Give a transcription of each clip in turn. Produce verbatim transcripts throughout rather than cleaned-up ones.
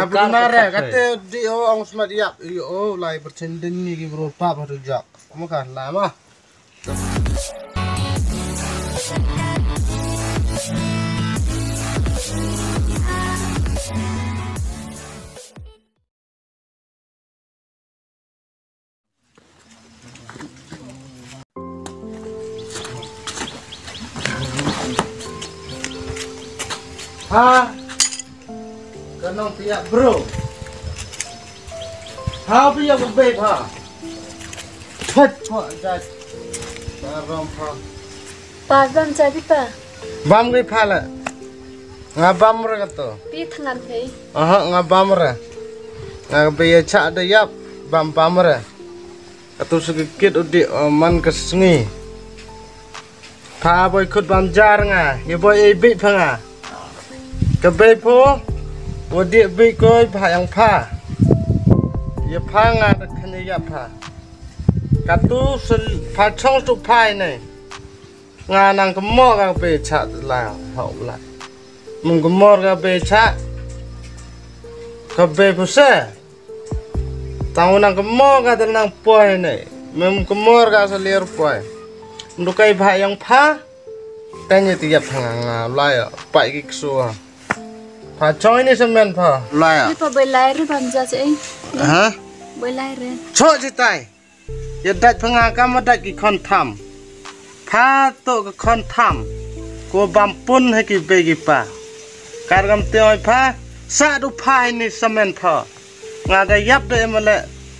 Apa mara kata di o ong smat yap. Yo lai percending ni ki bro pap hadu jak. Maka lama. Ha? Ka nong pia bro. Ha pia ka bei pha. Thot ko jat. Ka rom pha. Pa bam cha di pa. Bam ki pha la. Nga bam re ka to. Pi thangan phei. Aha nga bam re. Nga ka bei ya cha da yap bam bam re. Ka tu sa ka kit u di o man ka sngi. Pha boi khut bam jar nga, ya boi ei bik pha nga. Ka bei pho, wa di bik koi pha yang pha. Ya pha nga da khan ya pha. Ka tu sa pha chong tu pha nei. Nga nang ka mo ka bei cha la hau la. Mung ka mo ka bei cha. Ka bei pho se. Tang u nang ka mo ka dal nang poi ne. Mem ka mo ka sa ler poi. Mdu kai bha yang pha. Tang ye ti yap hang nga lai ya. Pai ki ksu ha. Pha choi ni semen pha. Lai ya. Ni pa bai lai re bam ja se. Ha? Bai lai re. Cho ji tai. Ya dait pha nga ka ma dait ki khon tham. Pha to ka khon tham. Ko bam pun ha ki bei ki pa. Kar gam te oi pha. Sa du pha ni semen pha. Nga da yap da em le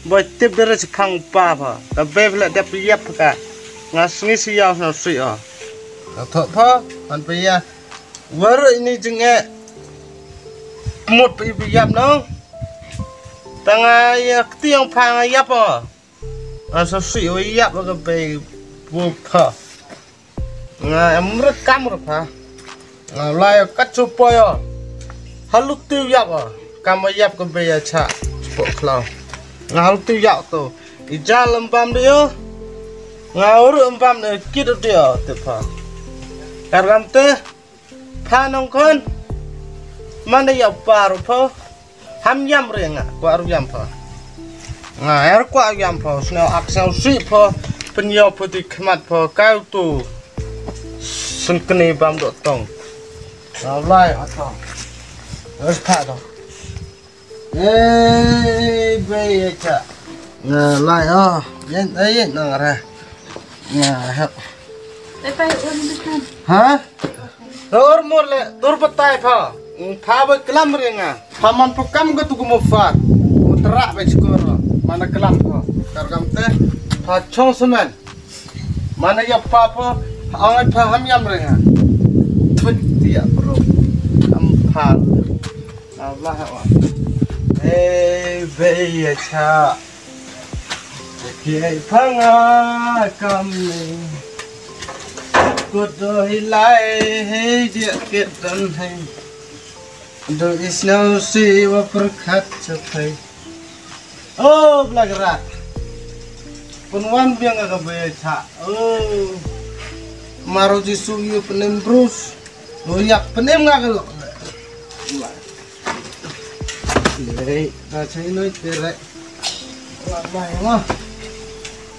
boi tip da re si phang pa pha. Ka bei le dep yap ka. Nga sngi si yaw sna si o. Ka thot pha an pa ya. Waru ini jing e. Mut pa i pa yap no. Ta nga ya kti yang pha nga yap o. Nga sa si o yap ka bei bu pha. Nga em re kam re pha. Nga lai ka chu po yo. Halu tu yap o. Kam yap ka bei ya cha. Po khlau. Nga halu tu yap to. I jal em bam de yo. Nga uru em bam de kit de yo te pha. Kar gam te. Pha nong khon. Man de yap pa ru pha. Ham yam re nga, kwah ru yam pha. Nga er kwah yam pha, snow aksel si pha, pen yo pha di khmat pha, kau tu. Sen kene bam do tong. Nga lai ha tong. Es pha do. Eh, bei ya cha. Nga lai oh, yen eh yen nang re. Nga hep. Te pa un de kan. Ha? Dur mur le, dur batai pha. Pha ba klam re nga. Pha man pha kam ka tu ku mo far. Mo tra ba chikor. Mana klam pha. Kar kam te. Pha chong semen. Mana ya pa pha. Ang pha ham yam re nga. Thut dia bro. Am pha. Allah wa. Eh, bei ya cha. Kiai pha nga kam ni. Kut do hi lai hei dia kit don hei. Do i snow si wa pyrkhat cha phai. Oh, blagra. Pun wan biang ka baya cha. Oh. Maro Jisu yu penem brus. Lo yak penem nga ka lo. Lei, ka chai noi tere. Wah, wah, wah.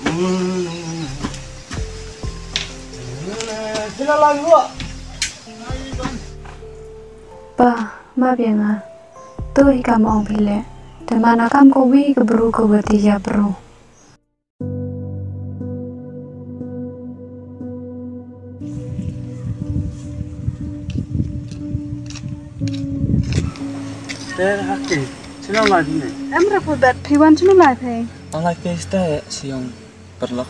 Hmm. Sila lang gua. Pa, ma biang ah. Tu hi kam ong phi le. Te mana kam ko wi ka bru ko wati ya bru. Te haki, sino lai phi ne? Em re phu bet phi wan sino lai phi. Ang lai ke sta ya siong perlok.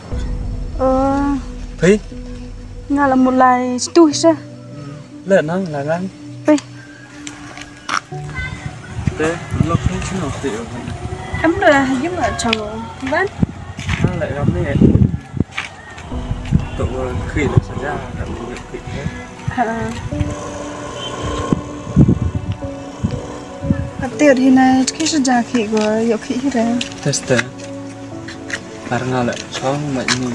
Oh. Phi? Nga la mulai situ sa. Le nang la nang. Phi. Te lok ni chino te yo. Em re ha yim la chang ban. Nang la yam ne. To wo khri la sa ja ka ni khri. Ha. Ate ri na ki sa ja ki go yo ki re. Teste. Par nga la chong ma ni.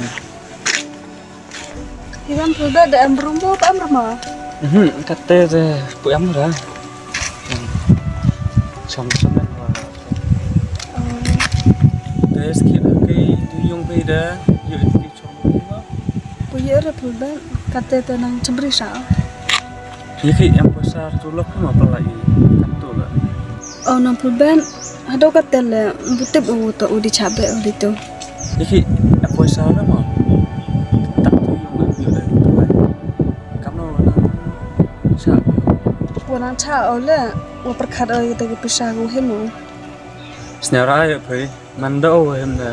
Iwan phu da da em bru mo pa em bru mo. Mhm, kate de pu em ra. Tang samen wa. Te skit ke tu yung pe da yu ke chong. Ku ye re pul ben kate te nang chembri sa. Ye ki em poisa tu lok ma pala i. Kan tu la. Oh nang pul ben hado kate le butip u to u di chabe u di tu. Ye ki em poisa na ma. Tak tu yung na yu da. Kam no na. Cha. Wa nang cha o le wa perkhat o te ki pisa ku him o. Sñiaw ra ya phi man da o him da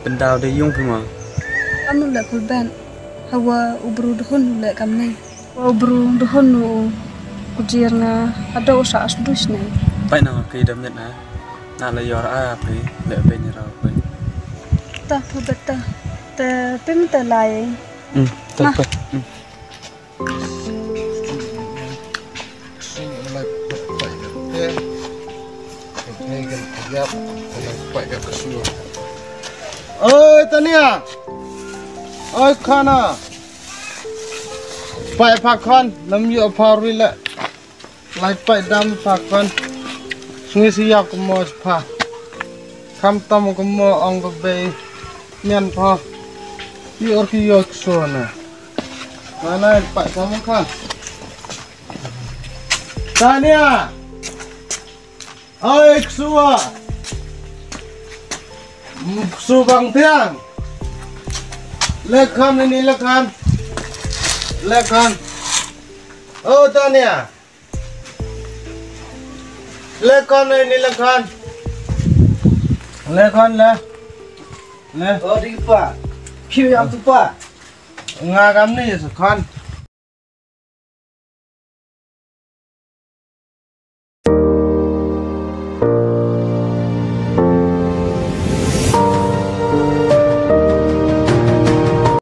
pyndaw da yung phi ma. Kam nu le pul ben hawa u bru duhun le kam nei. Wa u bru duhun nu ku jir nga ado u sa as dus nei. Pai na ki dam net na. Na le yor a phi le ben ra phi. Ta pul bet ta. Te pim te lai. Hmm, ta Na. Phi. Hmm. Oi Tania. Oi Khana. Pai pha khon nam yo pha ri le. Lai pai dam pha khon. Sngi si yak mo pha. Kham tam ko mo ong ko bei. Mian pha. Yor ki yok so na. Mana pai tam kha. Tania. Oi, ksua. Ksu bang tiang. Lekhan ini lekhan. Lekhan. Oh, Tania. Lekhan ini lekhan. Lekhan le. Le. Oh, di pa. Piu yang tu pa. Nga kam ni sekhan.